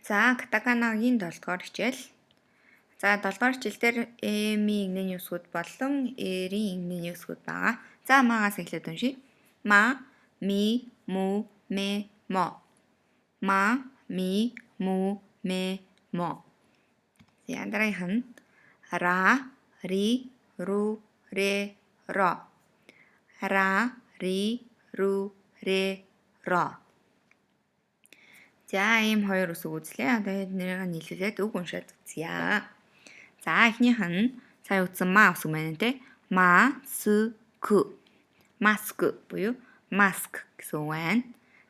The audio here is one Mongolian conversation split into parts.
За, катаканагийн 7 дугаар хичээл. За, 7 дугаар хичээл дээр эм-ийн нэгний үсгүүд болон эрийн нэгний үсгүүд байгаа. За, маагаас эхлээд уншъя. Ма, ми, му, ме, мо. Ма, ми, му, ме, мо. За, дараагийнх нь ра, ри, ру, ре, ро. Ра, ри, ру, ре, ро. За, ийм хоёр үсэг үзлээ. Одоо эднэрийг нийлүүлээд үг уншаад үзье. За, эхнийх нь сая үзсэн ма үсэг байна те. Ма, с, к. Маск буюу маск гэсэн үг байна.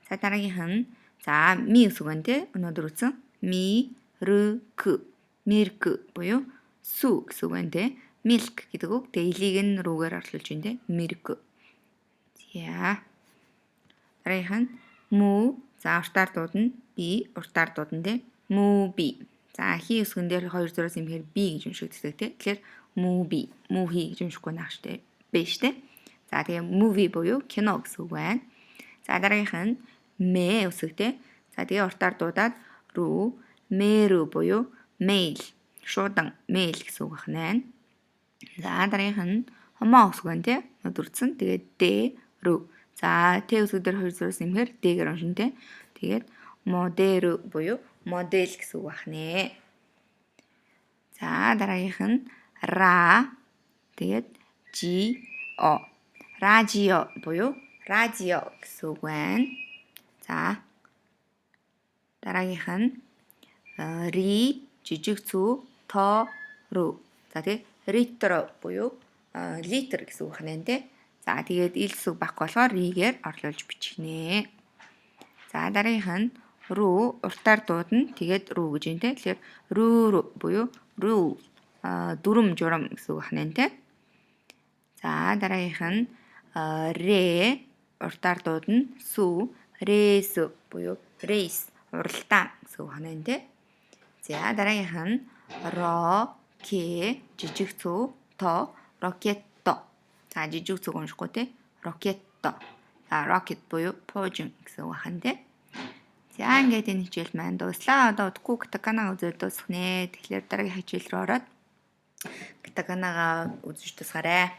За, дараагийнх нь за ми үсэг байна те. Өнөөдөр үзсэн ми, р, к. Мирк буюу сүү гэсэн үг байна те. Milk гэдэг үг. Тэгээ илийг нь рүүгээр орлуулж байна те. Мирк. За. Дараагийнх нь мүү. За, уртаар дуудана. Би уртаар дуудана те. Movie. За, хи үсгэн дээр хоёр зураас нэмэхээр би гэж уншигддаг те. Тэгэхээр movie, movie гэж уншихгүй наах штэ. Биш те. За, тэгээ movie буюу кино гэсэн үг байна. За, дараагийнх нь мэ үсэг те. За, тэгээ уртаар дуудаад рүү, мэру буюу mail, шуудан mail гэсэн үг байна. За, дараагийнх нь хомоо үсэг байна те. Өдөрцөн. Тэгээд д рүү. За, т үсэг дээр хоёр зураас нэмэхээр д-гээр уншина те. Тэгээд модеру буюу модель гэсэн үг байна. За, дараагийнх нь ра, тэгээд жи о. Радио буюу радио гэсэн үг байна. За, дараагийнх нь ри жижиг цүү то ру. За, тэгээ ретро буюу литр гэсэн үг байна те. За, тэгээд ил үг байхгүй болохоор ригээр орлуулж бичих нэ. За, дараагийнх нь рүү уртаар дуудана. Тэгээд рүү гэж юм те. Тэгэхээр рүү буюу rule, дүрм журам гэсэн үг байна те. За, дараагийнх нь рэ уртаар дуудана. Сүү, рэс буюу race, уралдаан гэсэн үг байна те. За, дараагийнх нь ро к жижиг цүү то, рокетто. За, жижиг цүг уншихгүй те. Рокетто. За, rocket буюу пуужин гэсэн үг байна те. За, ингээд энэ хичээл маань дууслаа. Одоо удахгүй катакана үзээд дуусгах нэ. Тэгэхээр дараагийн хичээл рүү ороод катаканагаа үзэж дуусгаарай.